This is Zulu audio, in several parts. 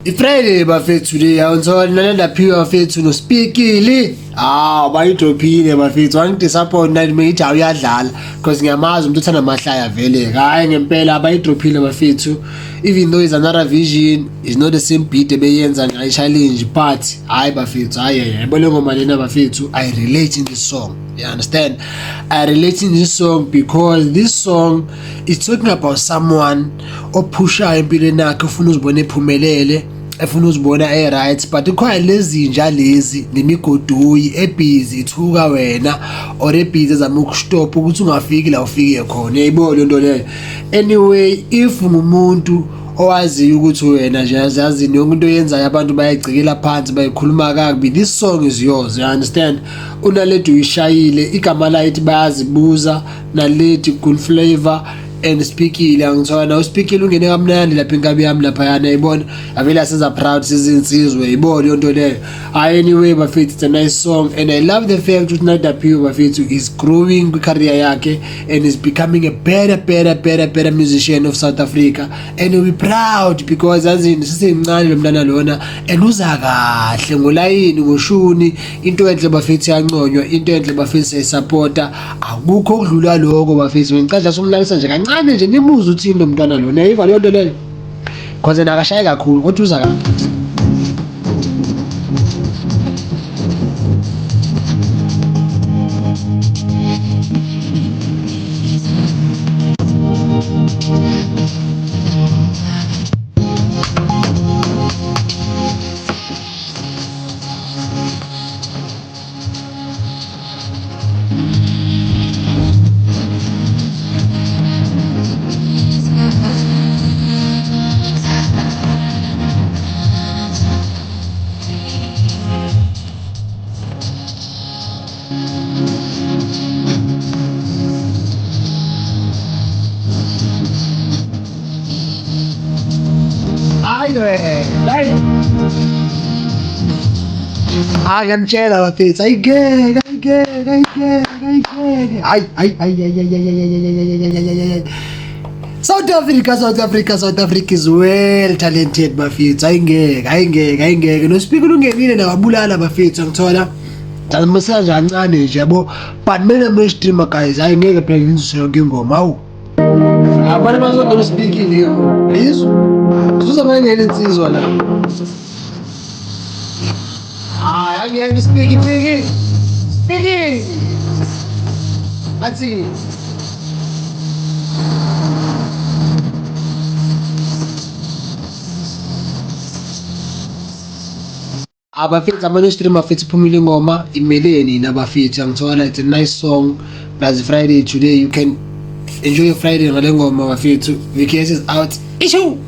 I-Friday bafethu le awuthola nalaphiwa bafethu noSpikili. Ah bayidrophile bafethu wangidisappoint nani mengithi awuyadlala because ngiyamazi umuntu othanda amahlaya vele. Hayi ngempela bayidrophile bafethu. Even though is another vision is not the same beat ebeyenza ngayi challenge but hayi bafethu hayi yebo le ngoma lena bafethu I relate in this song. You understand? I relate in this song because this song is talking about someone ophushayo empilweni yakhe ufuna uzibona ephumelele efuna uzibona e-right but kukhona lezinja lezi nemigoduyi ebhizi ithuka wena or ebhizi ezama ukustopha ukuthi ungafiki la ufike khona uyayibona le nto leyo. Anyway, if ngumuntu owaziyo ukuthi wena nje yazini yonke into oyenzayo abantu bayayigcikela phansi bayikhuluma kakubi, this song is yours, you understand? Unaledi uyishayile igama layo ithi bayazibuza Naledi Good Flavor and Spikile angithola na uSpikile ungene kamnandi lapha inkabi yami laphayana yayibona avele asenza proud sizinsizwe yayibona leyo nto leyo. Hayi anyway bafethu, it's a nice song and I love the fact ukuthi Nada Pio bafethu is growing kwi-career yakhe and is becoming a better better better better musician of South Africa and we proud because azini sisemncane lo mntana lona and uza kahle ngolayini ngoshuni. Into enhle bafethu iyanconywa, into enhle bafethu siyayisapota, akukho okudlula lokho bafethu. Ngicela somlalisa nje kancane nje nimuze uthini lo mntwana lona, yayiva leyo nto leyo cause yena akashaye kakhulu kodwa uza kahle. Hayi hayi, ngiyanitshela bafethu, ayingeke ayingeke ayingeke ayingeke, hayi hayi hayi hayi hayi hayi hayi hayi hayi. South Africa, South Africa, South Africa is well talented bafethu, ayingeke ayingeke ayingeke. Nosipikile ungenile nawabulala bafethu, angithola ngizamisa nje kancane nje yabo, but mina mestreamer guys, hayi ngeke phela ngizwe yonke ingoma. Awu abantu bazogcina usipikile yizwa kuzoba ngene insizwa la. Hayi angiyeke isipiki piki spiki athi abafethu ama-stream bafethu iphumile ingoma imeleni nina bafethu angithola. It's a nice song plus Friday today, you can enjoy your Friday ngale ngoma bafethu. VKS is out ishu.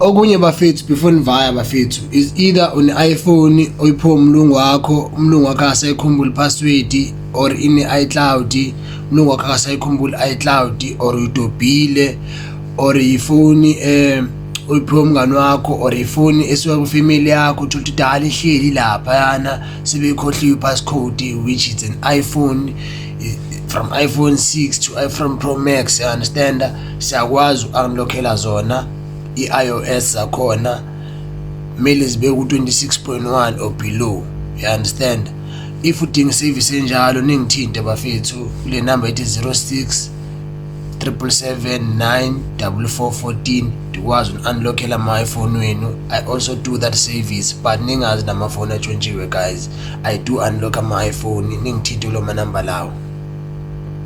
Okunye bafethu before nivaya bafethu is either une-iPhone oyiphiwe umlungu wakho, umlungu wakho akasayikhumbuli password, or ine-iCloud, umlungu wakho akasayikhumbuli iCloud, or uyidobhile, or ifoni uyiphiwe umngani wakho, or ifoni esuka kwifamily yakho, uthola ukuthi dala ihleli laphayana sebeyikhohliwe i-passcode, which is an iPhone from iPhone 6 to iPhone Pro Max, you understand? Siyakwazi uku-unlockela zona i-iOS zakhona, kumele zibe ku-26.1 or below, you understand? If udinga isevisi enjalo ningithinte bafethu kule number ethi 06 777 94414, ndikwazi uku-unlockela ama-iPhone wenu. I also do that service but ningazi namafoni atshontshiwe guys, I do unlock ama-iPhone, ningithinte kulo manamba lawo.